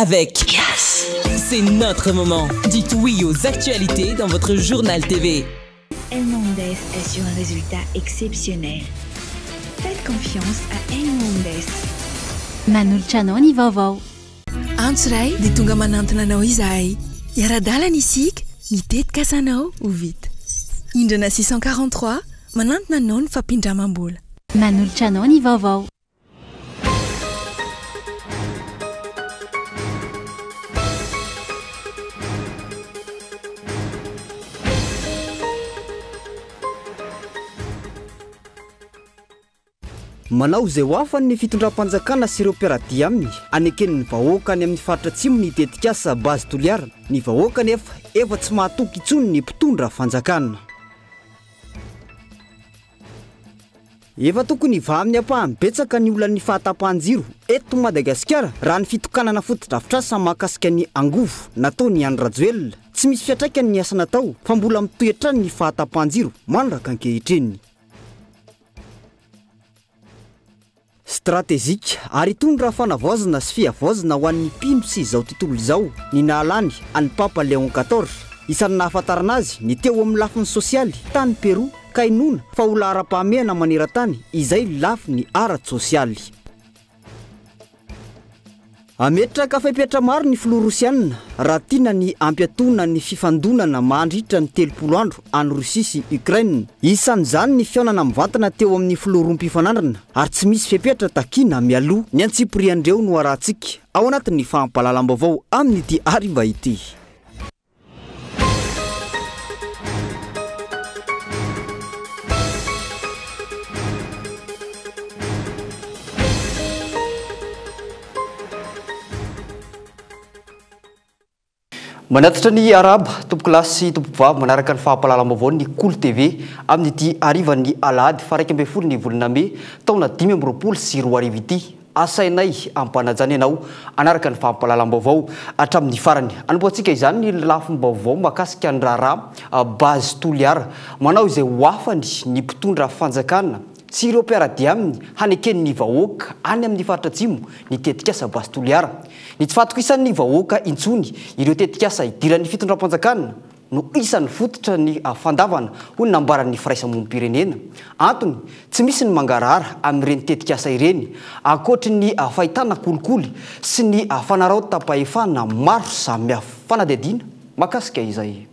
Avec Yes C'est notre moment. Dites oui aux actualités dans votre journal TV. Elmondes assure un résultat exceptionnel. Faites confiance à Elmondes. Manolotra anao ny vaovao. Antso iray dia tonga manantona anao izahay. Hiara-dalana isika, ny tetikasanao ho vita. Indrana 643, manantona anao ny fampindramam-bola. Manolotra anao ny vaovao. Manao izay ho afany ny fitondram-panjakana sy ireo mpiara-dia aminy haneken'ny vahoaka any amin'ny faritra atsimo ny tetikasa Base Toliara. Ny vahoaka anefa efa tsy mahatoky intsony ny mpitondra fanjakana. Efa tokony hivaha amin'ny ampahany betsaka ny olan'ny fahatapahan-jiro eto Madagasikara raha ny fitokanana fotodrafitrasa mahakasika ny angovo nataon'i Andry Rajoelina. Tsy misy fiantraikany ny asa natao fa mbola mitohy hatrany ny fahatapahan-jiro mandraka ankehitriny. Stratejika ary hitondra fanavaozana sy fihavaozana ho an'ny mpino sy izao tontolo izao ny nahalany an'i Papa Léon quatorze. Isan'ny nahafantarana azy ny teo amin'ny lafiny sosialy tany Pérou ka inoana fa ho laharam-pahamehana maneran-tany izay lafiny ara-tsosialy. Hametraka fepetra maro ny filoha Rosiana raha tiana ny hampiatoana ny fifandonana mandritra ny 30 andro any Rosia sy Ukraine. Isan'izany ny fihaonana mivantana teo amin'ny filoha roa mpifanandrina ary tsy misy fepetra takiana mialoha. Ny antsipirian'ireo no arahantsika ao anatin'ny fampahalalam-baovao amin'ity hariva ity. Manatitra ny arahaba, tompokolahy sy tompokovavy manaraka ny fampahalalam-baovao ny Kolo TV amin'ity harivan'ny alahady faha 11 ny volana mey taona 2025 ity. Asainay ampanajana ianao hanaraka ny fampahalalam-baovao hatramin'ny farany. Hanombohantsika izany ny lafim-baovao mahakasika ny raharaha Base Toliara. Manao izay ho afany ny mpitondra fanjakana sy ireo mpiara-dia aminy haneken'ny vahoaka any amin'ny faritra atsimo ny tetikasa Base Toliara. Ny tsy fahatokisan'ny vahoaka intsony ireo tetikasa idiran'ny fitondram-panjakana no isan'ny fototra ny fandavana, hoy ny nambaran'ny firaisamonim-pirenena. Antony, tsy misy ny mangarahara amin'ireny tetikasa ireny, ankoatry ny fahitana kolikoly sy ny fanaraotam-pahefana maro samihafa. Fanadihadiana mahakasika izay.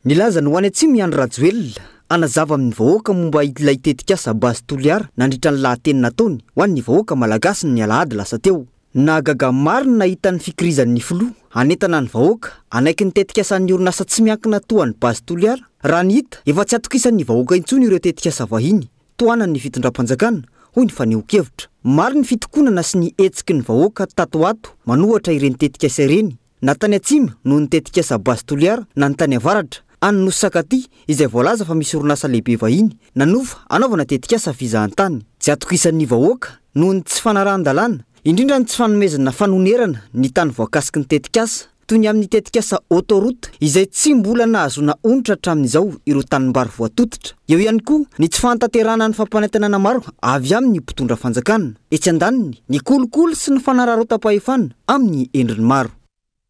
Nilaza ny ho any Atsimo i Andry Rajoelina hanazava amin'ny vahoaka momba ilay tetikasa Base Toliara nandritra ny lahateny nataony ho an'ny vahoaka malagasy ny alahady lasa teo. Nahagaga maro ny nahita ny fikirizan'ny filoha hanentana ny vahoaka hanaiky ny tetikasan'ny orinasa tsy miankina toa an'i Base Toliara. Raha ny hita, efa tsy atokisan'ny vahoaka intsony ireo tetikasa vahiny tohanan'ny fitondram-panjakana, hoy ny fanehoan-kevitra. Maro ny fitokonana sy ny hetsiky ny vahoaka tato ho ato manohatra ireny tetikasa ireny, na tany atsimo noho ny tetikasa Base Toliara na ny tany avaratra, any Nosy Sakatia izay voalaza fa misy orinasa lehibe vahiny nanofa hanaovana tetikasa fizahantany. Tsy atokisan'ny vahoaka noho ny tsy fanarahan-dalàna, indrindra ny tsy fanomezana fanonerana ny tany voakasiky ny tetikasa, toy ny amin'ny tetikasa Autoroute izay tsy mbola nahazoana onitra hatramin'izao ireo tanimbary voatototra. Eo ihany koa ny tsy fahantanterahana ny fampanantenana maro avy amin'ny mpitondra fanjakana. Etsy andaniny, ny kolikoly sy ny fanararaotam-pahefana amin'ny endriny maro.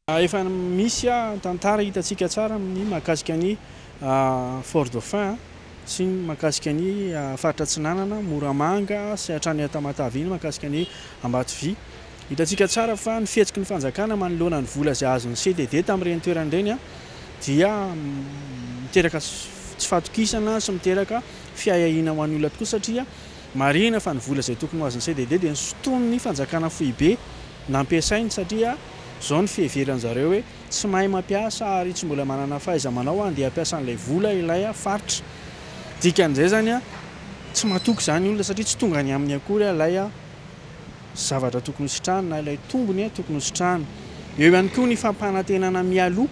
Efa misy tantara hitantsika tsara amin'ny mahakasika ny Fort Dauphin sy ny mahakasika ny faritra Atsinanana, Moramanga sy hatrany Tamatave iny mahakasika ny Ambatovy. Hitantsika tsara fa ny fihetsiky ny fanjakana manoloana ny vola izay azon'ny CDD tamin'ireny toerana ireny dia miteraka tsy fahatokisana sy miteraka fiahiahiana ho an'ny olona tokoa satria marihina fa ny vola izay tokony ho azon'ny CDD dia nosintonin'ny fanjakana foibe nampiasainy satria Izao ny fiheveran-jareo hoe tsy mahay mampiasa ary tsy mbola manana fahaiza-manao handeha hampiasa an'ilay vola ilay faritra. Dikan'izay izany tsy matoky izany olona satria tsy tonga any aminy akory ilay zavatra tokony ho sitrahany na ilay tombony tokony ho sitrahany. Eo ihany koa ny fampanantenana mialoha,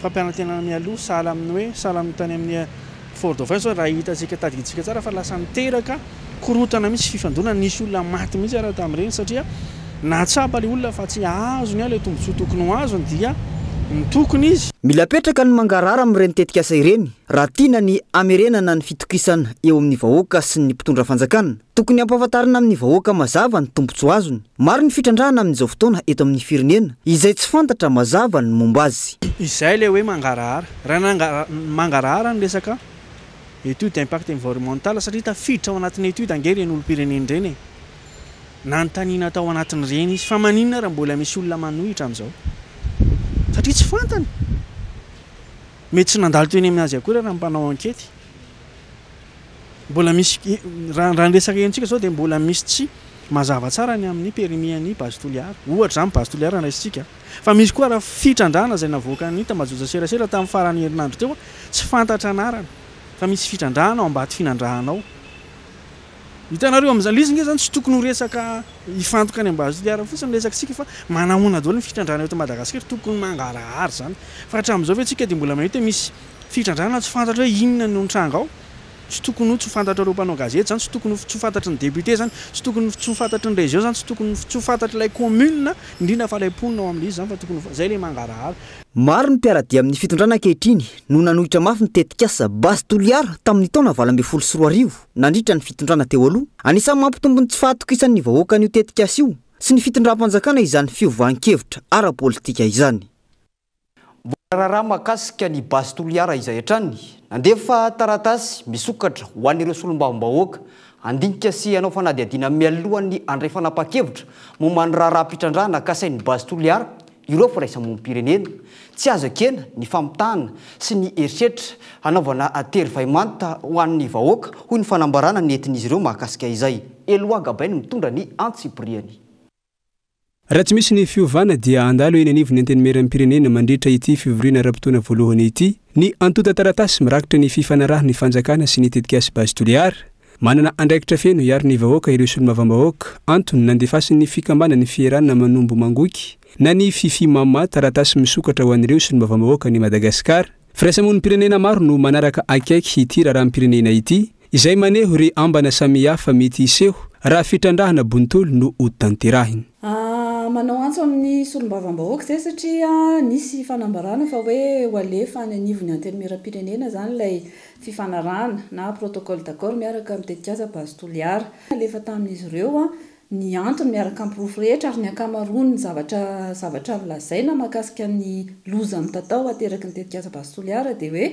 fampanantenana mialoha sahala amin'ny hoe sahala amin'ny tany amin'ny Fort Dauphin zao raha hitantsika tadidintsika tsara fa lasa niteraka korontana mihitsy fifandonana, nisy olona maty mihitsy ara tamin'ireny satria nahatsapa ilay olona fa tsy azony ilay tombontsoa tokony ho azony dia Ny tokony izy. Mila apetraka ny mangarahara amin'ireny tetikasa ireny raha tiana ny hamerenana ny fitokisana eo amin'ny vahoaka sy ny mpitondra fanjakana. Tokony hampahafantarina amin'ny vahoaka mazava ny tombontsoa azony. Maro ny fitrandrahana amin'izao fotoana eto amin'ny firenena izay tsy fantatra mazava ny momba azy. Izay ilay hoe mangarahara. Raha mangarahara ny resaka étude d'impact environnemental satria tafiditra ao anatin'ny étude ange ireny olom-pirenena ireny e. Nanontaniana tao anatin'ireny izy fa maninona raha mbola misy olona manohitra amin'izao? Satria tsy fantany. Mety tsy nandalo teny aminazy akory raha ny mpanao ankety. Mbola misy, raha ny resaka henontsika izao dia mbola misy tsy mazava tsara ny amin'ny permis an'ny Base Toliara. Ohatra izany Base Toliara raisintsika. Fa misy koa raha fitrandrahana izay navoakan'ny tambajotra serasera tamin'ny faran'ny herinandro teo, tsy fantatra anarana fa misy fitrandrahana ao Ambatofinandrahana ao. Hitanareo amin'izany, ilay izy nge zany tsy tokony ho resaka hifantoka any Base Toliara fotsiny ny resakitsika fa manahoana daholo ny fitrandrahana eto Madagasikara, tokony mangarahara izany. Fa hatramin'izao ve tsika dia mbola mahita hoe misy fitrandrahana tsy fantatra hoe inona no nitranga ao? Tsy tokony ho tsy fantatrareo mpanao gazety izany, tsy tokony ho tsy fantatry ny député izany, tsy tokony ho tsy ho fantatry ny région izany, tsy tokony ho tsy ho fantatr'ilay commune, indrindra fa ilay mponina ao amin'ilay izy izany fa tokony ho, izay ilay mangarahara. Maro ny mpiara-dia amin'ny fitondrana ankehitriny no nanohitra mafy ny tetikasa Base Toliara tamin'ny taona 2018. Nandritra ny fitondrana teo aloha. Anisan'ny mampitombo ny tsy fahatokisan'ny vahoaka an'io tetikasa io sy ny fitondram-panjakana izany fiovan-kevitra ara-politika izany. Mbola raharaha mahakasika ny Base Toliara izay hatrany. Nandefa taratasy misokatra ho an'ireo solombavambahoaka handinika sy hanao fanadihadiana mialohan'ny handray fanapahan-kevitra momba ny raharaham-pitrandrahana kasain'ny Base Toliara ireo firaisamonim-pirenena. Tsy azo ekena ny famitahana sy ny herisetra hanaovana tery vay manta ho an'ny vahoaka, hoy ny fanambarana nentin'izy ireo mahakasika izay. Eloi Gabain mitondra ny antsipiriany. Raha tsy misy ny fiovana dia handalo eny anivon'ny Antenimierampirenena mandritra ity fivoriana ara-potoana voalohany ity ny antontan-taratasy mirakitra ny fifanarahan'ny fanjakana sy ny tetikasa Base Toliara. Manana andraikitra feno hiaro ny vahoaka ireo solombavambahoaka, antony nandefasin'ny fikambanan'ny Fierana Manombo Mangoky na ny Fifimama taratasy misokatra ho an'ireo solombavambahoakan'i Madagasikara. Firaisamonim-pirenena maro no manaraka akaiky ity raharaham-pirenena ity, izay maneho re ambana samihafa mety hiseho raha fitrandrahana bontolo no hotanterahina. Manao antso amin'ny solombavambahoaka izay satria nisy fanambarana fa hoe ho alefa any anivon'ny Antenimierampirenena izany ilay fifanarahana na protocole d'accord miaraka amin'ny tetikasa Base Toliara. Nalefa tamin'izy ireo ny antony miaraka amin'ny porofo rehetra ary ny ankamaroan'ny zavatra zavatra nolazaina mahakasika ny loza mitatao ateraky ny tetikasa Base Toliara dia hoe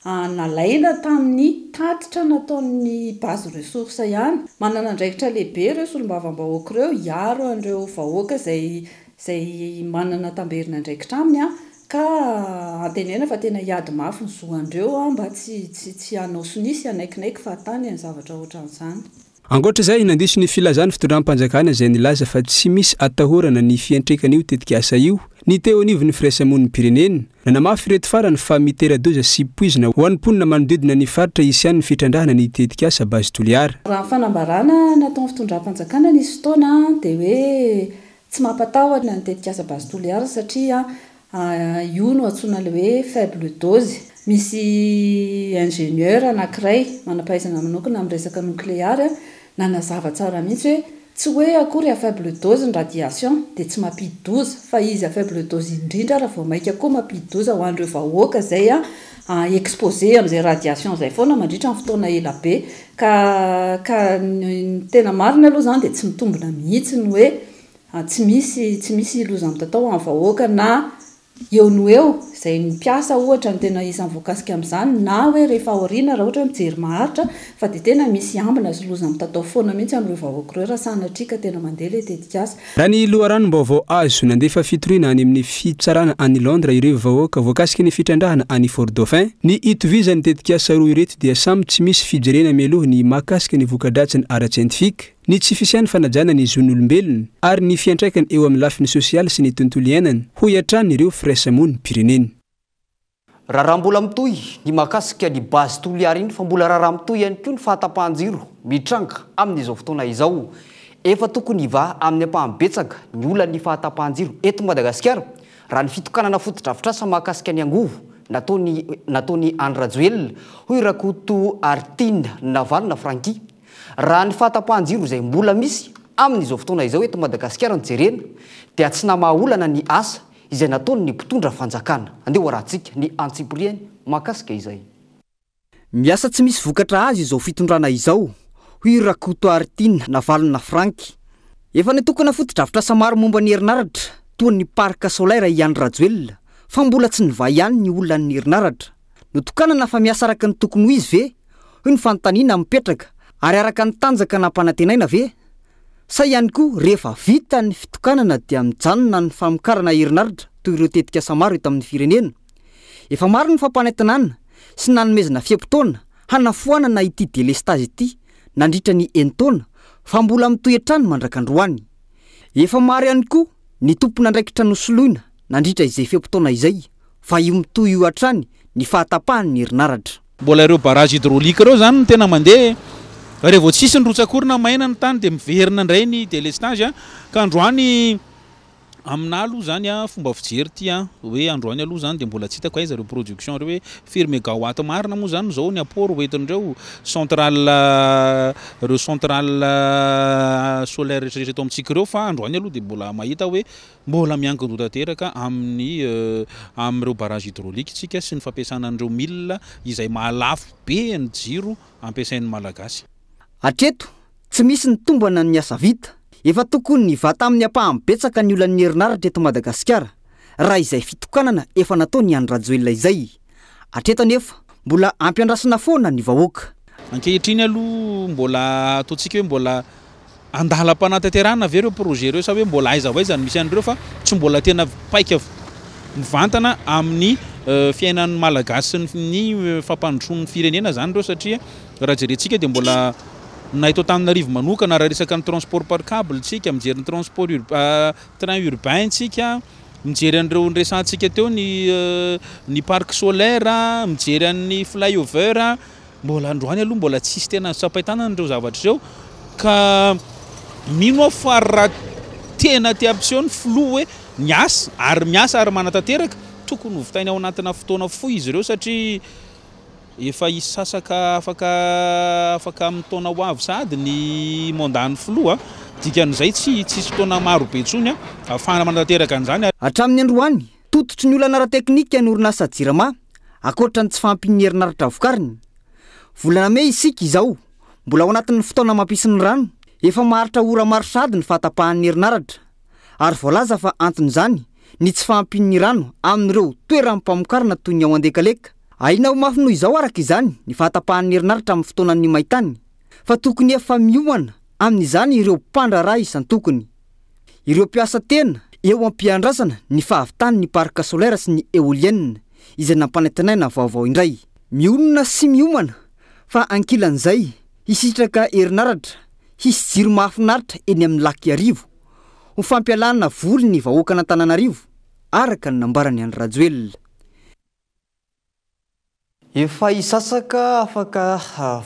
nalaina tamin'ny tatitra nataon'ny Base Ressources ihany. Manana andraikitra lehibe ireo solombavambahoaka ireo hiaro an'ireo vahoaka izay izay manana tamberin'andraikitra aminy Ka antenaina fa tena hiady mafy ny zo andreo mba tsy tsy tsy hanao sonia sy hanaikinaiky fahatany ny zavatra ohatran'izany. Ankoatra izay, nandiso ny filazan'ny fitondram-panjakana izay nilaza fa tsy misy atahorana ny fiantraikan'io tetikasa io ny teo anivon'ny firaisamonim-pirenena. Nanamafy ireto farany fa mitera-doza sy poizina ho an'ny mponina manodidina ny faritra hisian'ny fitrandrahana ny tetikasa Base Toliara. Raha ny fanambarana nataon'ny fitondram-panjakana nisy fotoana dia hoe Tsy mampatahotra ny tetikasa Base Toliara satria io no antsoina ilay hoe faible dose. Misy ingénieur anankiray manam-pahaizana manokana amin'ny resaka nokleary nanazava tsara mihitsy hoe tsy hoe akory à faible dose ny radiation dia tsy mampidi-doza fa izy à faible dose indrindra ary vao mainka koa mampidi-doza ho an'ireo vahoaka izay exposé amin'izay radiation izay foana mandritra ny fotoana ela be. Ka ka ny tena marina aloha izany dia tsy mitombina mihitsy ny hoe tsy misy tsy misy loza mitatao ho an'ny vahoaka na eo no eo, izay ny mpiasa ohatra no tena isan'ny voakasika amin'izany na hoe rehefa aoriana raha ohatra hoe mijery maharitra fa dia tena misy ambina sy loza mitatao foana mihitsy amin'ireo vahoaka ireo raha sanatria ka tena mandeha ilay tetikasa. Raha ny loharanom-baovao azo, nandefa fitoriana any amin'ny fitsarana any Londres ireo vahoaka voakasiky ny fitrandrahana any Fort Dauphin. Ny itovizan'ny tetikasa roa ireto dia samy tsy misy fijerena mialoha ny mahakasika ny voka-dratsiny ara-tsiantifika, ny tsy fisian'ny fanajana ny zon'olombelona ary ny fiantraikany eo amin'ny lafiny sosialy sy ny tontolo iainana, hoy hatrany ireo firaisamonim-pirenena. Raharaha mbola mitohy ny mahakasika ny Base Toliara iny fa mbola raharaha mitohy ihany koa ny fahatapahan-jiro mitranga amin'izao fotoana izao. Efa tokony hivaha amin'ny ampahany betsaka ny olan'ny fahatapahan-jiro eto Madagasikara raha ny fitokanana fotodrafitrasa mahakasika ny angovo nataon'i nataon'i Andry Rajoelina, hoy Rakotoaritiana Navalona Francky. Raha ny fahatapahan-jiro izay mbola misy amin'izao fotoana izao eto Madagasikara no jerena dia tsy namaha olana ny asa. izay nataon'ny mpitondra fanjakana. Andeha ho arahantsika ny antsipiriany mahakasika izay. Miasa tsy misy vokatra azy izao fitondrana izao, hoy Rakotoaritina Navalona Franck. Efa nitokana fotodrafitrasa maro momba ny herinaratra toa ny parc solaire i Andry Rajoelina fa mbola tsy nivaha ihany ny olan'ny herinaratra. Notokanana fa miasa araka ny tokony ho izy ve? Hoy ny fanontaniana mipetraka ary araka ny tanjaka nampanantenaina ve? Sa ihany koa rehefa vita ny fitokanana dia mijanona ny famokarana herinaratra toy ireo tetikasa maro eto amin'ny firenena? Efa maro ny fampanantenana sy nanomezana fe-potoana hanafoanana ity delestazy ity nandritra ny enin-taona fa mbola mitohy hatrany mandrak'androany. Efa maro ihany koa ny tompon'andraikitra nosoloina nandritra izay fe-potoana izay fa io mitohy io hatrany ny fahatapahan'ny herinaratra. Mbola ireo barrage hydraulique ireo izany no tena mandeha e! Raha vao tsisy ny rotsak'orona maina ny tany dia miverina indray ny délestage ka androany Aminà aloha izany an, fomba fijery ity an, hoe androany aloha izany dia mbola tsy hitako aiza ireo production ireo hoe firy megawatt marina moa izany izao ny apport ho entin'ireo centrale ireo centrale solaire rehetra rehetra eto amintsika ireo fa androany aloha dia mbola mahita hoe mbola miankin-doha tanteraka amin'ny amin'ireo barrage hydraulique tsika sy ny fampiasana an'ireo mille izay mahalafo be ny jiro ampiasain'ny Malagasy. Hatreto, tsy misy ny tombana ny asa vita. Efa tokony nivaha tamin'ny ampahany betsaka ny olan'ny herinaratra eto Madagasikara, raha izay fitokanana efa nataon'i Andry Rajoelina izay. Hatreto anefa, mbola ampiandrasana foana ny vahoaka. Ankehitriny aloha mbola ataontsika hoe mbola Andalam-panatanterahana ve ireo projet ireo sa hoe mbola aiza ho aiza no misy an'ireo fa tsy mbola tena paika mivantana amin'ny fiainan'ny Malagasy sy ny fampandrosoan'ny firenena izany ireo satria raha jerentsika dia mbola na eto Antananarivo manokana raha resaka ny transport par cable tsika, mijery ny transport train urbain tsika, mijery an'ireo niresahantsika teo ny ny parc solaire, mijery an'ny flyover. Mbola androany aloha mbola tsisy tena azo tsapain-tanana ireo zavatra ireo ka mino aho fa raha tena te hampiseho ny filoha hoe miasa ary miasa ary manatanteraka, tokony ho vitainy ao anatina fotoana fohy izy ireo satria efa hisasaka afaka afaka amin'ny taona ho avy sahady ny mandat-n'ny filoha, dikan'izay tsy tsisy fotoana maro be intsony ahafahana manatanteraka an'izany. Hatramin'ny androany, tototry ny olana ara-teknika ny orinasa Jirama Ankoatra ny tsy fahampian'ny herinaratra vokariny. Volana mey isika izao, mbola ao anatin'ny fotoana mampisy ny rano, efa maharitra ora maro sahady ny fahatapahan'ny herinaratra, ary voalaza fa anton'izany ny tsy fahampian'ny rano amin'ireo toeram-pamokarana toy ny ao Andekaleka. Ahiana ho mafy noho izao araka izany ny fahatapahan'ny herinaratra amin'ny fotoanan'ny maintany, fa tokony efa miomana amin'izany ireo mpandraharaha isan-tokony. Ireo mpiasa tena eo am-piandrasana ny fahavitan'ny parc solaire sy ny éolienne izay nampanantenaina vaovao indray. Mionona sy miomana fa ankilan'izay hisitraka herinaratra, hisy jiro mahafinaritra eny amin'ny Lac Iarivo ho fampialana voly ny vahoakan'Antananarivo, araka ny nambaran'i Andry Rajoelina. Efa hisasaka afaka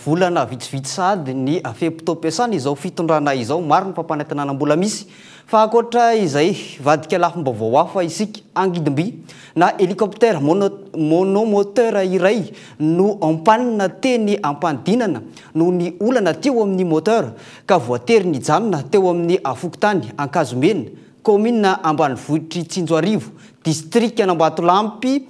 volana vitsivitsy sahady ny fe-potoam-piasana izao fitondrana izao. Maro ny fampanantenana mbola misy. Fa ankoatra izay, hivadika lafim-baovao hafa isika. Angidim-by na hélicoptère monomoteur iray no en panne teny Ampanidinana noho ny olana teo amin'ny moteur ka voatery nijanona teo amin'ny fokontany Ankazomena, Kaominina ambanivohitr'i Tsinjoarivo, distrikan'Ambatolampy,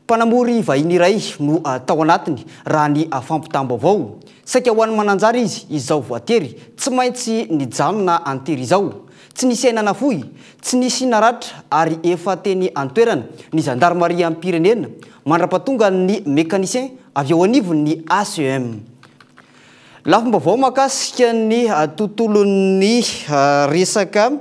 mpanamory vahiny iray no tao anatiny, raha ny fampitam-baovao. Saika ho an'i Mananjary izy izao voatery tsy maintsy nijanona an-tery izao. Tsy nisy aina nafoy, tsy nisy naratra ary efa teny an-toerana ny zandarimariam-pirenena mandra-pahatongan'ny mécanicien avy eo anivon'ny ACEM. Lafim-baovao mahakasika ny tontolon'ny resaka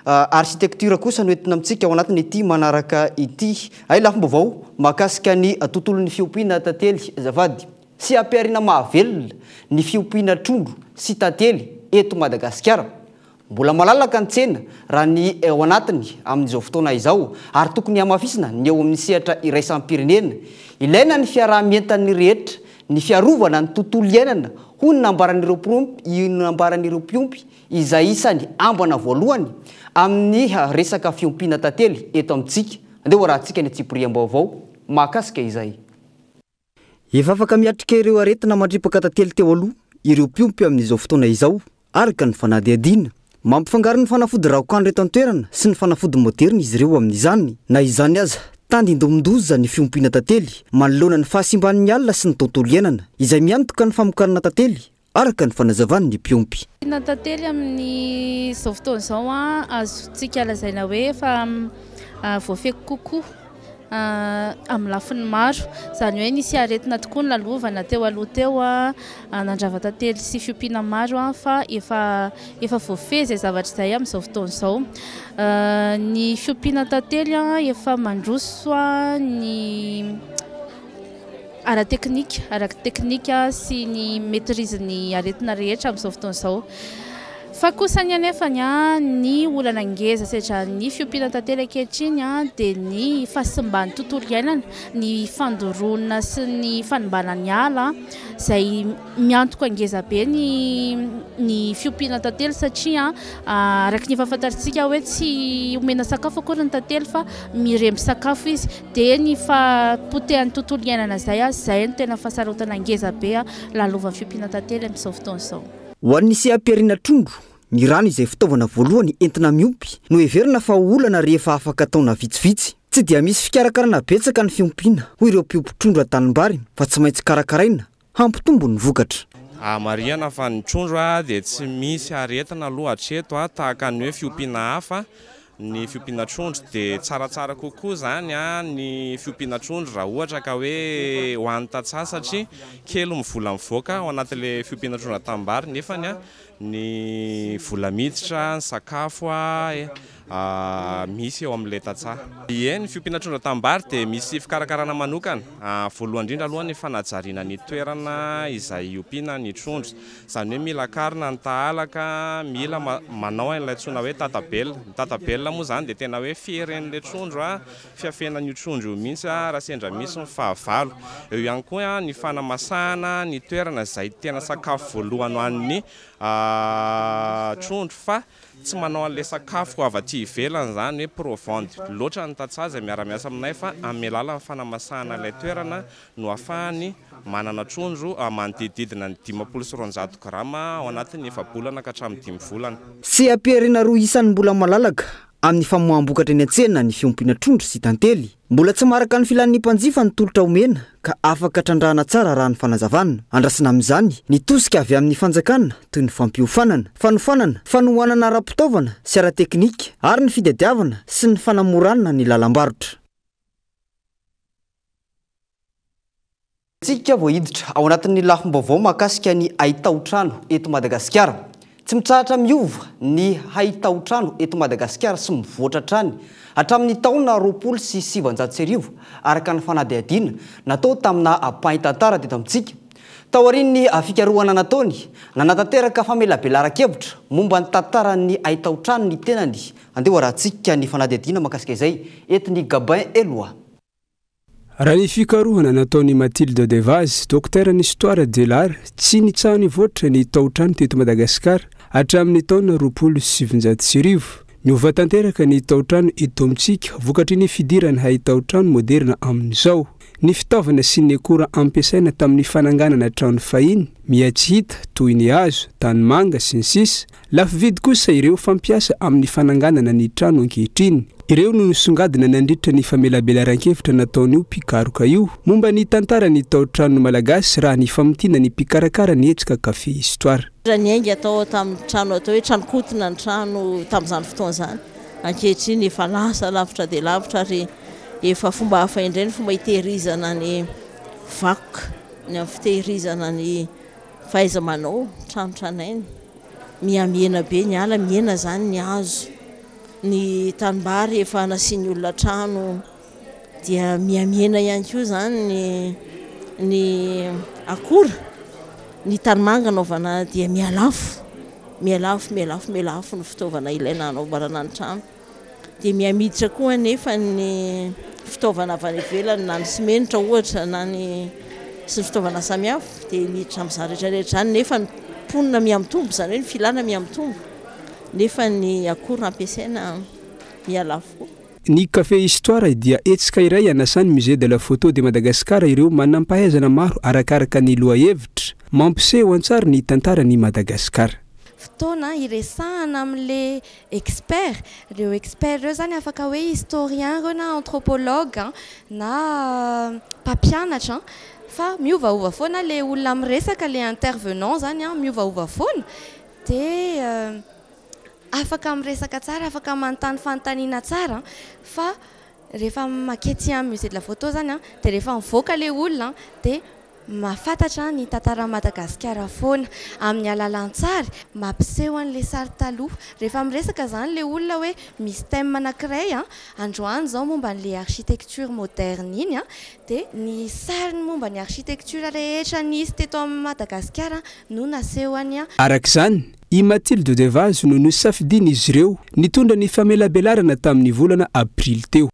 architecture kosa no entina amintsika ao anatin'ity manaraka ity. Hay lafim-baovao mahakasika ny tontolon'ny fiompiana tantely azafady sy ampiharina mahavelona ny fiompiana trondro sy tantely eto Madagasikara. Mbola malalaka ny tsena raha ny ao anatiny amin'izao fotoana izao ary tokony hamafisina ny eo amin'ny sehatra iraisam-pirenena. Ilaina ny fiaraha-mientan'ny rehetra, ny fiarovana ny tontolo iainana, hoy ny nambaran'ireo nambaran'ireo mpiompy izay isany ambana voalohany amin'ny resaka fiompiana tantely eto amintsika. Andeha ho arahantsika ny antsipiriam-baovao mahakasika izay. Efa afaka miatrika ireo aretina mandripaka tantely teo aloha ireo mpiompy amin'izao fotoana izao, araka ny fanadihadiana. Mampifangaro ny fanafody raokandro eto an-toerana sy ny fanafody moderina izy ireo amin'izany. Na izany aza, tandindomin-doza ny fiompiana tantely manoloana ny fahasimban'ny ala sy ny tontolo iainana, izay miantoka ny famokarana tantely, araka ny fanazavan'ny mpiompy. Fiompiana tantely amin'izao fotoana izao, azontsika lazaina hoe efa voafehy kokoa amin'ny lafiny maro. Izany hoe nisy aretina tokoa nolalovana teo aloha teo, nandrava tantely sy fiompiana maro, fa efa efa voafehy izay zavatra izay amin'izao fotoana izao. Ny fiompiana tantely efa mandroso ny ara-teknika, ara-teknika sy ny maîtrise ny aretina rehetra amin'izao fotoana izao. Fa kosa ny anefany, ny olana ngeza sedran'ny fiompiana tantely ankehitriny dia ny fahasimban'ny tontolo iainana, ny fandoroana sy ny fanimbana ny ala izay miantoka ngeza be ny ny fiompiana tantely satria araka ny efa fantatsika hoe tsy omena sakafo akory ny tantely fa miremby sakafo izy dia ny fahapotehan'ny tontolo iainana izay, izay no tena fahasarotana ngeza be lalovan'ny fiompiana tantely amin'izao fotoana izao. Ho an'ny seha-pihariana trondro, ny rano izay fitaovana voalohany entina miompy no heverina fa ho olana rehefa afaka taona vitsivitsy. Tsy dia misy fikarakarana betsaka ny fiompiana, hoy ireo mpiompy trondro an-tanimbary, fa tsy maintsy karakaraina hampitombo ny vokatra. Marihana fa ny trondro dia tsy misy aretina aloha hatreto tahaka ny hoe fiompiana hafa. Ny fiompiana trondro dia tsaratsara kokoa izany ny fiompiana trondro raha ohatra ka hoe ho an'ny tantsaha satria kely ny vola mivoaka ao anatin'ilay fiompiana trondro an-tanimbary nefany ny vola miditra, ny sakafo misy eo amin'ilay tantsaha. Ie, ny fiompiana trondro an-tanimbary dia misy fikarakarana manokana. Voalohany indrindra aloha ny fanajariana ny toerana izay iompiana ny trondro. Izany hoe mila akarina ny tahalaka, mila manao an'ilay antsoina hoe tatabelona. Ny tatabelona moa izany dia tena hoe fieren'ilay trondro, fiafenan'io trondro io mihitsy raha sendra misy ny fahavalo. Eo ihany koa ny fanamasahana ny toerana izay tena sakafo voalohany ho an'ny trondro fa tsy manao an'ilay sakafo avy aty ivelany izany hoe provende loatra ny tantsaha izay miara-miasa aminay fa amin'ny alalan'ny fanamasahana ilay toerana no ahafahany manana trondro manodidididina ny 250 grama ao anatin'ny efa-bolana ka hatramin'ny dimy volana. Seha-pihariana roa isan'ny mbola malalaka amin'ny famoaham-bokatra eny an-tsena ny fiompiana trondro sy tantely. Mbola tsy maharaka ny filan'ny mpanjifa ny tolotra omena ka afaka trandrahana tsara raha ny fanazavana. Andrasana amin'izany ny tosika avy amin'ny fanjakana toy ny fampiofanana, fanofanana, fanohanana ara-pitaovana sy ara-teknika ary ny fitadiavana sy ny fanamorana ny lalam-barotra. Tsika vao hiditra ao anatin'ny lafim-baovao mahakasika ny haitaotrano eto Madagasikara. Tsy mitsahatra miova ny haitaotrano eto Madagasikara sy mivoatra hatrany hatramin'ny taona 1920, araka ny fanadihadiana natao tamina mpahay tantara teto amintsika. Taorian'ny fikarohana nataony, nanatanteraka famelabelaran-kevitra momba ny tantaran'ny haitaotrano ny tenany. Andeha ho arahantsika ny fanadihadiana mahakasika izay entin'i Gabin Eloi. Raha ny fikarohana nataon'i Mathilde Devaz, dokteran'ny histoire de l'art, tsy nitsaha-nivoatra ny taotrano teto Madagasikara hatramin'ny taona 1920. Niova tanteraka ny taotrano eto amintsika vokatry ny fidiran'ny haitaotrano moderina amin'izao. Ny fitaovana sy ny akora ampiasaina tamin'ny fananganana trano fahiny miha tsy hita toy ny hazo, tanimanga, sy ny sisa Lafo vidy kosa ireo fampiasa amin'ny fananganana ny trano ankehitriny. Ireo no nisongadina nandritra ny famelabelaran-kevitra nataon'io mpikaroka io momba ny tantaran'ny tao-trano malagasy raha ny famintinan'ny mpikarakara ny hetsika Café Histoire. Raha niainga tao tamin'ny trano atao hoe trano kotina ny trano tamin'izany fotoana izany, ankehitriny efa lasa lavitra dia lavitra ary efa fomba hafa indray ny fomba hitehirizana ny vakoka, ny amin'ny fitehirizana ny fahaiza-manao trano tranainy. Mihamihena be ny ala, mihena izany ny hazo. Ny tanimbary efa nasian'ny olona trano dia mihamihena ihany koa izany ny ny akora, ny tanimanga anaovana dia mihalafo, mihalafo, mihalafo, mihalafo ny fitaovana ilaina hanamboarana ny trano. Dia mihamiditra koa anefa ny fitaovana avy any ivelany na ny simenitra ohatra na ny sy ny fitaovana samihafa dia miditra amin'izany rehetra rehetra izany nefa ny mponina mihamitombo, izany hoe ny filana mihamitombo nefa ny akora ampiasaina mihalafo koa. Ny Café Histoire dia hetsika iray anasan'ny Musée de la Photo de Madagascar ireo manampahaizana maro arakaraka ny lohahevitra, mampiseho an-tsary ny tantaran'i Madagasikara. fotoana hiresahana amin'le expert. Ireo expert ireo zany afaka hoe historien ireo na anthropologue na mpampianatra, fa miovaova foana le olona miresaka, le intervenant zany miovaova foana, dia afaka miresaka tsara, afaka manontany fanontaniana tsara. Fa rehefa makety amin'ny musée de la photo zany, dia rehefa mivoaka le olona dia mahafantatra ny tantaran'i Madagasikara foana amin'ny alalan-tsary mampiseho an'ilay sary taloha. Rehefa miresaka zany le olona hoe misy thème anankiray androany izao momba an'ilay architecture moderne iny, dia ny sariny momba ny architecture rehetra nisy teto amin'ny Madagasikara no nasehony. Araka izany, i Mathilde Devazo no nosafidian'izy ireo nitondra ny famelabelarana tamin'ny volana aprily teo.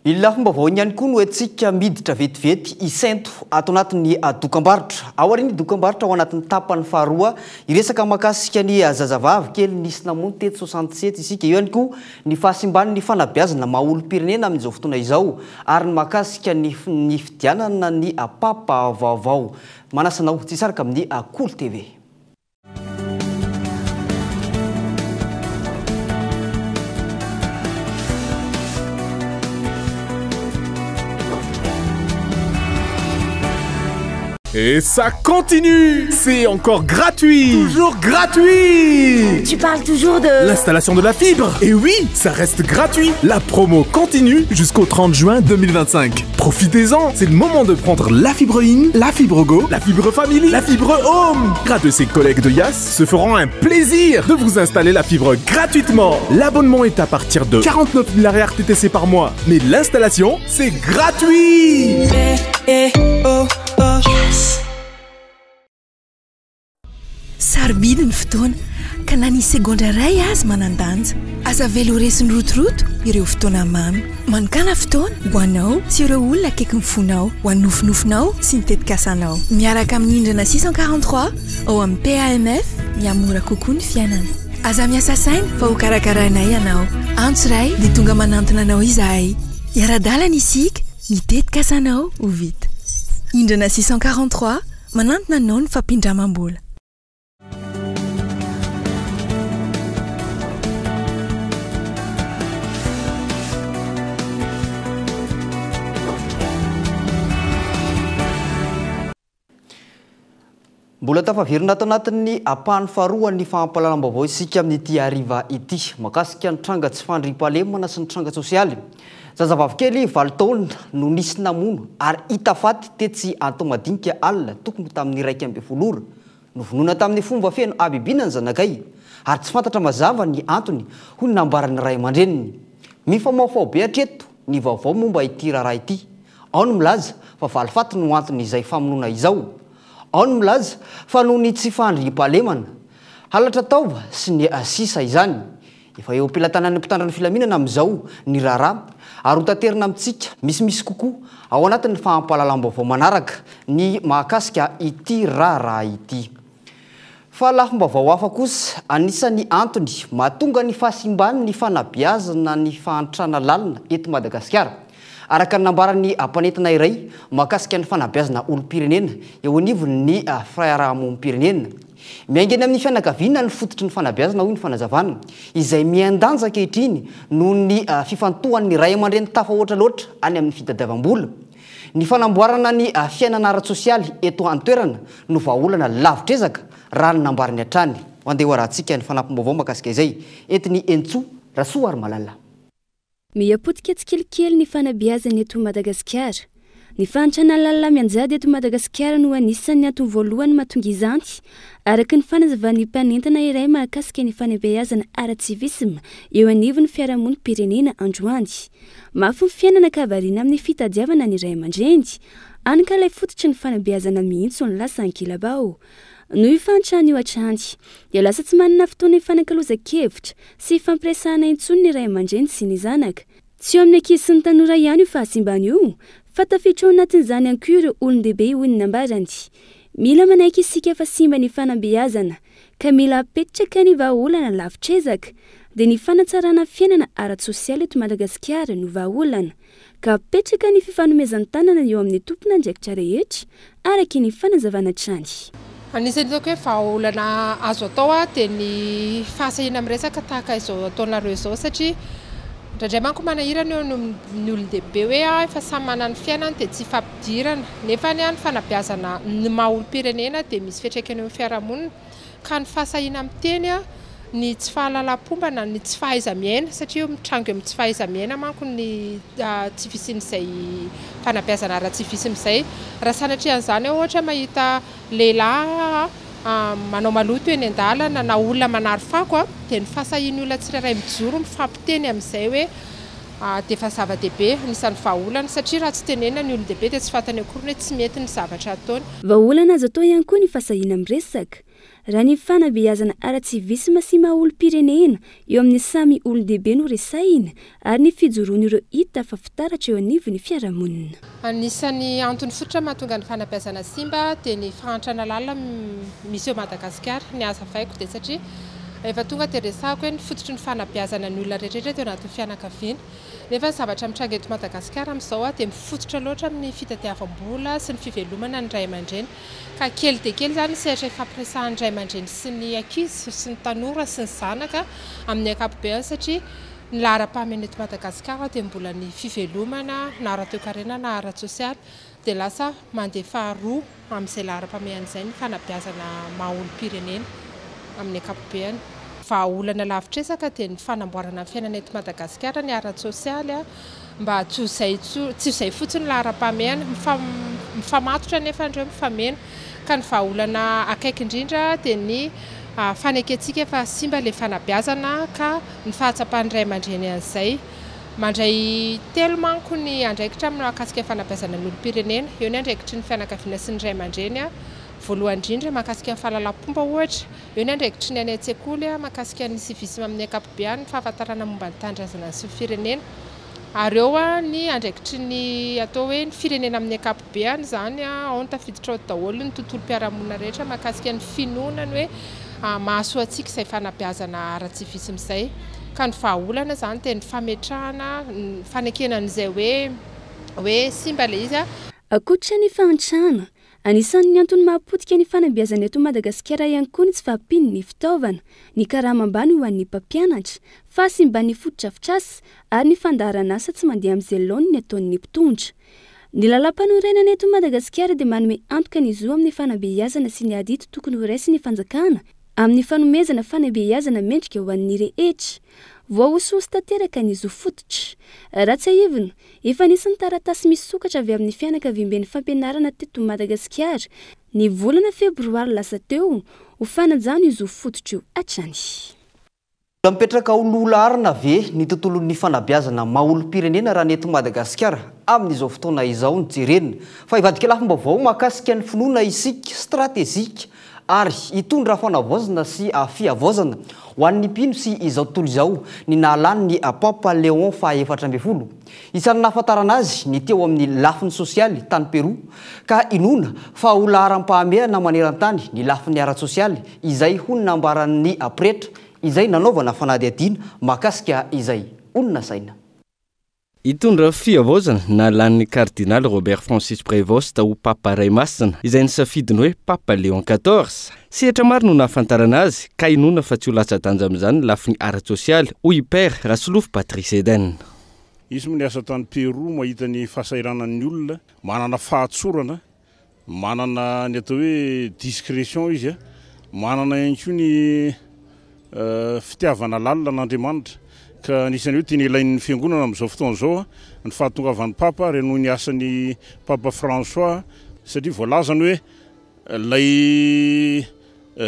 Ny lafim-baovao ihany koa no antsika miditra vetivety isento ato anatin'ny dokam-barotra. Ao aorian'ny dokam-barotra ao anatin'ny tapany faharoa, hiresaka mahakasika ny zazavavy kely nisy namono teto 67 isika. Eo ihany koa ny fahasimban'ny fanabeazana maha olom-pirenena amin'izao fotoana izao ary ny mahakasika ny fifidianana ny papa vaovao. Manasa anao tsy hisaraka amin'ny Kolo TV. Et ça continue! C'est encore gratuit! Toujours gratuit! Tu parles toujours de... L'installation de la fibre! Et oui, ça reste gratuit! La promo continue jusqu'au 30 juin 2025. Profitez-en! C'est le moment de prendre la fibre in, la fibre go, la fibre family, la fibre home! Grâce de ses collègues de Yas se feront un plaisir de vous installer la fibre gratuitement. L'abonnement est à partir de 49 000 arrière TTC par mois. Mais l'installation, c'est gratuit! Yes. Sarobidy ny fotoana, ka na ny segondra iray azy manan-danja. Aza avela ho resin'ny rotoroto ireo fotoana mamy. Manokàna fotoana ho anao sy ireo olona akaiky ny fonao, ho an'ny nofinofinao sy ny tetikasanao. Miaraka amin'ny Indrana 643 ao amin'ny PAMF, mihamora kokoa ny fiainana. Aza miasa saina fa ho karakarainay ianao. Antso iray dia tonga manantona anao izahay. Hiara-dalana isika, ny tetikasanao ho vita. Indrana 643, manantona anao ny fampindramam-bola. Mbola tafaverina ato anatin'ny ampahany faharoan'ny fampahalalam-baovao isika amin'ity hariva ity. Mahakasika ny tranga tsy fandriampahalemana sy ny tranga sosialy. Zazavavy kely 8 taona no nisy namono ary hita faty tetsy Antohomadinika alina tokony ho tamin'ny 11 ora. Novonoina tamin'ny fomba feno habibiana ny zanakay ary tsy fantatra mazava ny antony, hoy ny nambaran'ny ray aman-dreniny. Mifamahofaho be hatreto ny vaovao momba ity raharaha ity. Ao ny milaza fa valifaty no anton'izay famonoana izao. Ao ny milaza fa noho ny tsy fandriampahalemana, halatra taova sy ny sisa izany. Efa eo am-pelatanan'ny mpitandro ny filaminana amin'izao ny raharaha ary ho taterina amintsika misimisy kokoa ao anatin'ny fampahalalam-baovao manaraka ny mahakasika ity raharaha ity. Fa lafim-baovao hafa kosa, anisan'ny antony mahatonga ny fahasimban'ny fanabeazana ny fahantrana lalina eto Madagasikara, araka ny nambaran'ny mpanentana iray mahakasika ny fanabeazana olom-pirenena eo anivon'ny fiarahamonim-pirenena. Miainga eny amin'ny fianakaviana ny fototry ny fanabeazana, hoy ny fanazavana, izay mihen-danja ankehitriny noho ny fifantohan'ny ray aman-dreny tafahoatra loatra any amin'ny fitadiavam-bola. Ny fanamboarana ny fiainana ara-tsosialy eto an-toerana no vahaolana lavitr'ezaka, raha ny nambarany hatrany. Andeha ho arahantsika ny fanampim-baovao mahakasika izay, entin'i Henintsoa Rasoarimalala. Miha-potika tsikelikely ny fanabeazana eto Madagasikara. Ny fahantrana lalina mianjady eto Madagasikara no anisan'ny antony voalohany mahatonga izany, araka ny fanazavan'ny mpanentana iray mahakasika ny fanabeazana ara-tsivisma eo anivon'ny fiarahamonim-pirenena androany. Mafy ny fiainana ka variana amin'ny fitadiavana ny ray aman-dreny, hany ka ilay fototry ny fanabeazana mihitsy no lasa ankilabao. Noho io fahantrana io hatrany, dia lasa tsy manana fotoana hifanakalozan-kevitra sy hifampiresahana intsony ny ray aman-dreny sy ny zanaka. Tsy eo amin'ny ankizy sy ny tanora ihany io fahasimbana io, fa tafiditra ao anatin'izany ihany koa ireo olon-dehibe, hoy ny nambarany. Mila manaiky isika fa simba ny fanabeazana, ka mila apetraka ny vahaolana lavitr'ezaka, dia ny fanatsarana fiainana ara-tsosialy eto Madagasikara no vahaolana. ka apetraka ny fifanomezan-tanana eo amin'ny tompon'andraikitra rehetra, araka ny fanazavana hatrany. Anisan'ny hitako hoe vahaolana azo atao dia ny fahasahiana miresaka tahaka izao ataonareo izao satria indraindray manko manahirana eo ny olon-dehibe hoe efa samy manana ny fiainany dia tsy ifampidirana nefa ny fanabeazana ny maha olom-pirenena dia misy fiantraikany eo amin'ny fiarahamonina ka ny fahasahiana miteny ny tsy fahalalam-pomba na ny tsy fahaiza-miaina satria mitranga eo amin'ny tsy fahaiza-miaina manko ny tsy fisian'izay fanabeazana ara-tsivisma izay. Raha sanatria an'izany aho ohatra mahita lehilahy manao maloto eny an-dalana na olona manary fako dia ny fahasahian'ny olona tsirairay mijoro mifampiteny amin'izay hoe dia efa zava-dehibe, anisan'ny vahaolana satria raha tsy tenenina ny olon-dehibe dia tsy fantany akory ny hoe tsy mety ny zavatra ataony. Vahaolana azo atao ihany koa ny fahasahiana miresaka. Raha ny fanabeazana ara-tsivisma sy maha olom-pirenena eo amin'ny samy olon-dehibe no resahina ary ny fijoroan'ireo hita fa fitaratra eo anivon'ny fiarahamonina. Anisan'ny antony fototra mahatonga ny fanabeazana simba dia ny fahantrana lalina misy eo Madagasikara. Ny hazavaiko dia satria efa tonga dia resahako hoe ny fototry ny fanabeazana ny olona rehetra rehetra teo anatin'ny fianakaviana. Nefa ny zavatra mitranga eto Madagasikara amin'izao dia mifototra loatra amin'ny fitadiavam-bola sy ny fivelomana ny ray aman-dreny. Ka kely dia kely izany ny sehatra ifampiresahan'ny ray aman-dreny sy ny ankizy sy ny tanora sy ny zanaka amin'ny ankapobeny satria ny laharam-pahamehana eto Madagasikara dia mbola ny fivelomana na ara-toekarena na ara-tsosialy dia lasa mandeha faharoa amin'izay laharam-pahamehana izay ny fanabeazana maha olom-pirenena amin'ny ankapobeny. Vahaolana lavitr'ezaka dia ny fanamboarana ny fiainana eto Madagasikara ny ara-tsosialy mba tsy ho izay tsy ho izay fotsiny ny laharam-pahamehana. Mifamatotra anefa ireo, mifameno. Ka ny vahaolana akaiky indrindra dia ny fanekentsika fa simba ilay fanabeazana ka ny fahatsapan'ny ray aman-dreny an'izay. Mandray telo manko ny andraikitra mahakasika ny fanabeazana ny olom-pirenena. Eo ny andraikitry ny fianakaviana sy ny ray aman-dreny, voalohany indrindra mahakasika ny fahalalam-pomba ohatra. Eo ny andraikitry ny any an-tsekoly mahakasika ny civisme amin'ny ankapobeany, ny fahafantarana momba ny tanindrazana sy ny firenena. Ary eo ny andraikitry ny atao hoe ny firenena amin'ny ankapobeany izany, ao no tafiditra ao daholo ny tontolom-piarahamonina rehetra mahakasika ny finoana, ny hoe mahasoa antsika izay fanabeazana ara-civisme izay. Ka ny vahaolana izany dia ny fametrahana, ny fanekena an'izay hoe hoe simba ilay izy. Ankoatra ny fahantrana, Anisan'ny antony mahapotika ny fanabeazana eto Madagasikara ihany koa ny tsy fahampian'ny fitaovana, ny karama ambany ho an'ny mpampianatra, fahasimban'ny fotodrafitrasa ary ny fandaharanasa tsy mandeha amin'izay laoniny ataon'ny mpitondra. Ny lalàmpanorenana eto Madagasikara dia manome antoka ny zo amin'ny fanabeazana sy ny adidy tokony horaisin'ny fanjakana amin'ny fanomezana fanabeazana mendrika ho an'ny rehetra. Voahosihosy tanteraka ny zo fototra. Raha tsiahivina, Efa nisy ny taratasy misokatra avy amin'ny fianakaviamben'ny fampianarana teto Madagasikara ny volana febroary lasa teo ho fanajana io zo fototra io hatrany. Mbola mipetraka ho lohalaharana ve ny tontolon'ny fanabeazana maha olom-pirenena raha ny eto Madagasikara amin'izao fotoana izao no jerena? Fa hivadika lafim-baovao mahakasika ny finoana isika, stratejika, ary hitondra fanavaozana sy fihavaozana ho an'ny mpino sy izao tontolo izao ny nahalany ny Papa Léon faha 14. Isan'ny nahafantarana azy ny teo amin'ny lafiny sosialy tany Pérou, ka inoana fa ho laharam-pahamehana maneran-tany ny lafiny ara-tsosialy izay ho nambaran'ny pretra izay nanaovana fanadihadiana mahakasika izay olona saina. Hitondra fihavaozana na lanin'ny Kardinaly Robert Francis Prevost ho Papa Ray Masina, izay nisafidy ny hoe Papa Léon quatorze. Sehatra maro no nahafantarana azy, ka inoana fa tsy ho latsa-danja amin'izany ny lafiny ara-tsosialy, hoy i Père Rasolofo Patrice Eden. Izy moa niasa tany Pérou mahita ny fahasahiranan'ny olona, manana fahatsorana Manana ny atao hoe discrétion izy, manana ihany koa ny fitiavana lalina an'Andriamanitra. Ka anisan'ny hoe tena ilain'ny fiangonana amin'izao fotoana izao ny fahatongavan'ny Papa ary hanohy ny asan'ny Papa François satria voalazany hoe ilay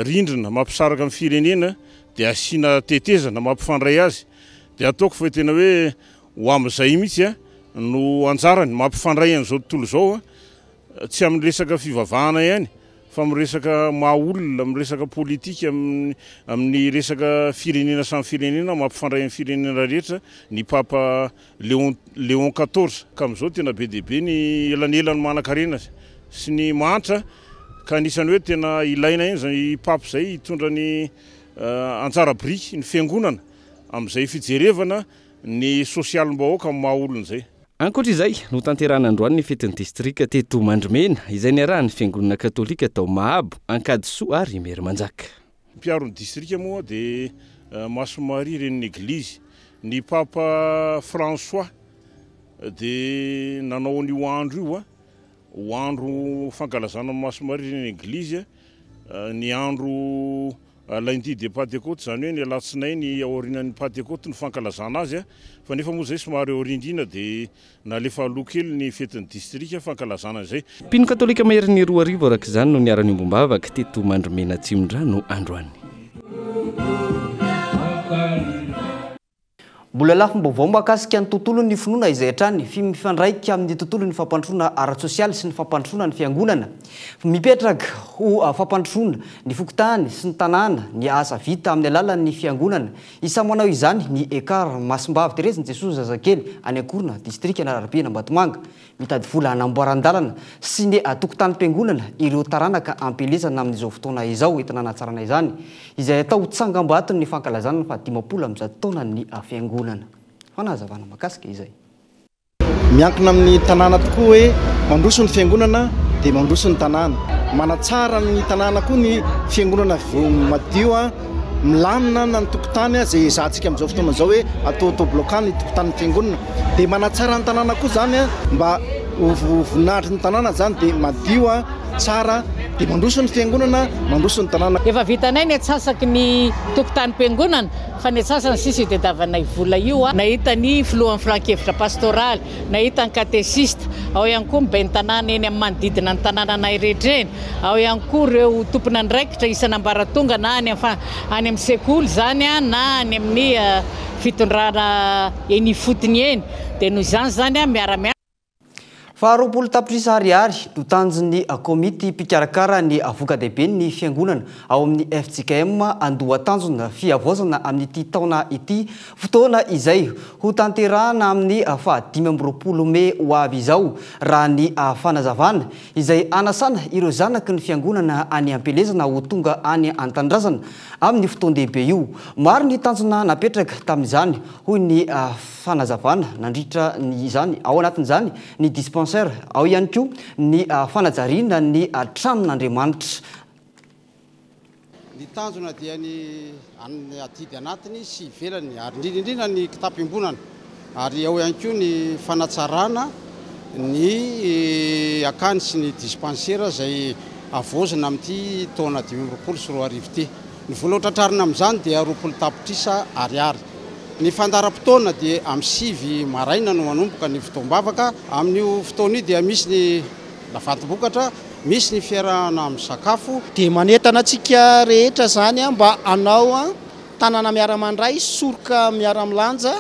rindrina mampisaraka ny firenena dia asiana tetezana mampifandray azy. Dia ataoko fa tena hoe ho amin'izay mihitsy no anjarany, mampifandray an'izao tontolo izao. Tsy amin'ny resaka fivavahana ihany fa amin'ny resaka maha olona, amin'ny resaka politika, amin'ny resaka firenena samy firenena, mampifandray ny firenena rehetra ny Papa Léon Léon quatorze. Ka amin'izao tena be dia be ny elanelan'ny manankarena sy ny mahantra ka anisan'ny hoe tena ilaina ihany izay Papa izay hitondra ny anjara biriky ny fiangonana amin'izay fijerevana ny sosialim-bahoaka amin'ny maha olona izay. Ankoatra izay, notanterahina androany ny fetin'ny distrika teto Mandrimena, izay niarahan'ny fiangonana katolika tao Mahabo, Ankadisoa ary Imerimanjaka. Mpiaro ny distrika moa dia Masin'i Maria renin'ny Eglizy. Ny Papa François dia nanao an'io andro io ho andro fankalazana an'i Masin'i Maria renin'ny Eglizy, ny andro Lundi de Patekoty, izany hoe ny alatsinainy aorianan'ny Patekoty no fankalazana azy, fa nefa moa izay somary aoriandriana dia nalefa aloha kely ny fetin'ny distrika fankalazana izay. Mpino katolika maherin'ny 2000 araka izany no niara-niombom-bavaka teto Mandrimena Atsimondrano androany. Mbola lafim-baovao mahakasika ny tontolon'ny finoana izay hatrany, mifandraika amin'ny tontolon'ny fampandrosoana ara-tsosialy sy ny fampandrosoana ny fiangonana. Mipetraka ho fampandrosoana ny fokontany sy ny tanàna ny asa vita amin'ny alalan'ny fiangonana. Isan'ny manao izany ny Ekar Masimbavy Terezin'i Jesoa Zazakely any Ankorona, distrikan'Alarobia-Ambatomanga. Mitady vola hanamboaran-dalana sy ny tokotanim-piangonana ireo taranaka am-pielezana amin'izao fotoana izao entina hanatsarana izany, izay atao ho tsangambaton'ny fankalazana ny fahadimampolo amby taonan'ny fiangonana. Fanazavana mahakasika izay. Miankina amin'ny tanàna tokoa hoe mandroso ny fiangonana dia mandroso ny tanàna. Manatsara ny tanàna koa ny fiangonana madio. Milamina na ny tokontany izay ezahantsika amin'izao fotoana izao hoe atao autobloquant ny tokontanin'ny fiangonana. Dia manatsara ny tanàna koa izany mba ho voninahitry ny tanàna izany dia madio, tsara, dia mandroso ny fiangonana, mandroso ny tanàna. Efa vitanay ny antsasaky ny tokontanim-piangonana fa ny antsasany sisa io tadiavanay vola io. Nahita ny filohan'ny filan-kevitra pastoraly, Nahita ny katesista, ao ihany koa ny ben'ny tanàna eny amin'ny manodidina ny tanànanay rehetra eny, ao ihany koa ireo tompon'andraikitra isan'ambaratonga na any amin'ny any amin'ny sekoly izany na any amin'ny fitondrana eny ifotony eny. Dia noho izany izany miara-miasa. Faha 20 tapitrisa ariary no tanjon'ny komity mpikarakara ny voka-dehiben'ny fiangonana ao amin'ny fjkm Andohatanjona fihavaozana amin'ity taona ity Fotoana izay hotanterahana amin'ny faha 25 mey ho avy izao, raha ny fanazavana, izay hanasana ireo zanaky ny fiangonana any am-pielezana ho tonga any an-tanindrazana amin'io fotoan-dehibe io. Maro ny tanjona napetraka tamin'izany, hoy ny fanazavana nandritra izany. Ao anatin'izany ny dispensaire, ao ihany koa ny fanajariana ny tranon'Andriamanitra. Ny tanjona dia ny adidy anatiny sy ivelany ary indrindra indrindra ny kitapo iombonana ary ao ihany koa ny fanatsarana ny akany sy ny dispensaire izay havaozina amin'ity taona 2025 ity. Ny vola ho tratrarina amin'izany dia 20 tapitrisa ariary. Ny fandaharam-potoana dia amin'ny 9 maraina no manomboka ny fotoam-bavaka. Amin'io fotoana io dia misy ny Lavantim-bokatra, misy ny fiarahana misakafo. Dia manentana antsika rehetra izany mba hanao tanana miara-mandray, soroka miara-milanja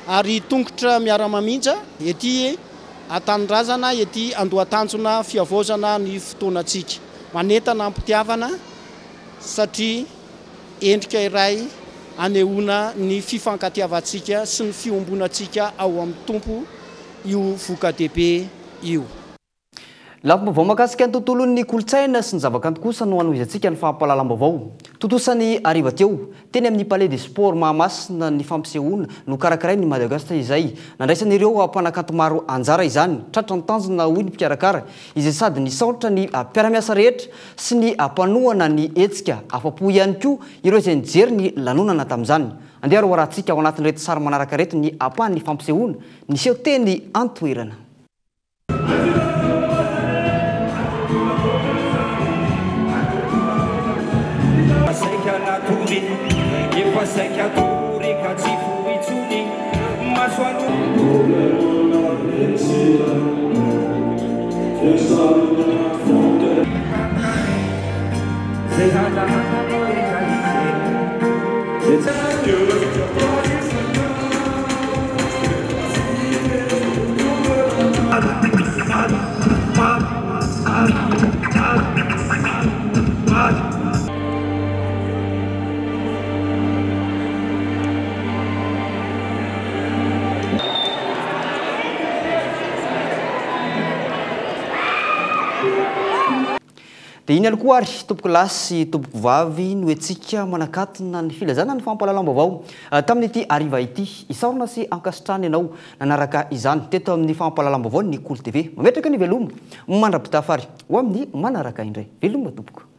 ary tongotra miara-maminja ety an-tanindrazana, ety Andohatanjona fihavaozana ny fotoanantsika. Manentana am-pitiavana satria endrika iray anehoana ny fifankatiavantsika sy ny fiombonantsika ao amin'ny Tompo io voka-dehibe io. Lafim-baovao mahakasika ny tontolon'ny kolontsaina sy ny zavakanto kosa no hanohizantsika ny fampahalalam-baovao. Tontosa ny hariva teo, teny amin'ny Palais des Sports Mahamasina ny fampisehoana nokarakarain'ny Madagascar izay nandraisan'ireo mpanakanto maro anjara izany. Tratra ny tanjona hoy ny mpikarakara izay sady nisaotra ny mpiara-miasa rehetra sy ny mpanohana ny hetsika. Afa-po ihany koa ireo izay nijery ny lanonana tamin'izany. Andeha ary ho arahantsika ao anatin'ireto sary manaraka ireto ny ampahan'ny fampisehoana niseho teny an-toerana. Dia iny ihany koa ary tompokolahy sy tompokovavy no hetsika manakatona ny filazana ny fampahalalam-baovao tamin'ity hariva ity. Isaorana sy ankasitrahana ianao nanaraka izany teto amin'ny fampahalalam-baovao ny Kolo TV. Mametraka ny veloma mandra-pitafa ary ho amin'ny manaraka indray. Veloma tompoko.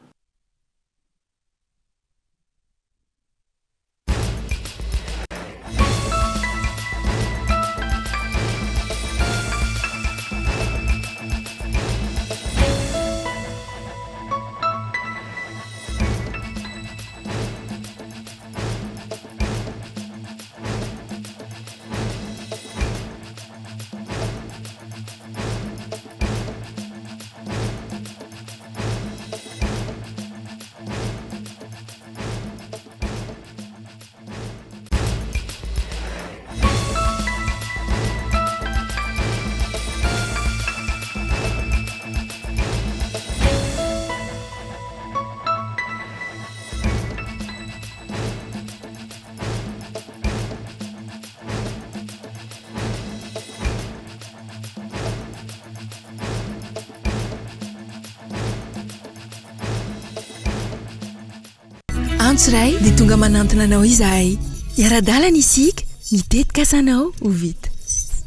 Antso iray dia tonga manantona anao izahay. Hiara-dalana isika, ny tetikasanao ho vita.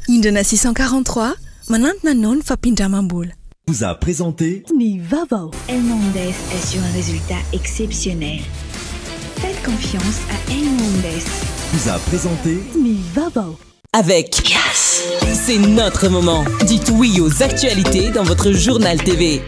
Indrana 643, manantona anao ny fampindramam-bola. Vous a présenté. Ny vaovao. Elmondes assure un résultat exceptionnel. Faites confiance à Elmondes. Vous a présenté. Ny vaovao. Avec Yes. C'est notre moment. Dites oui aux actualités dans votre journal TV.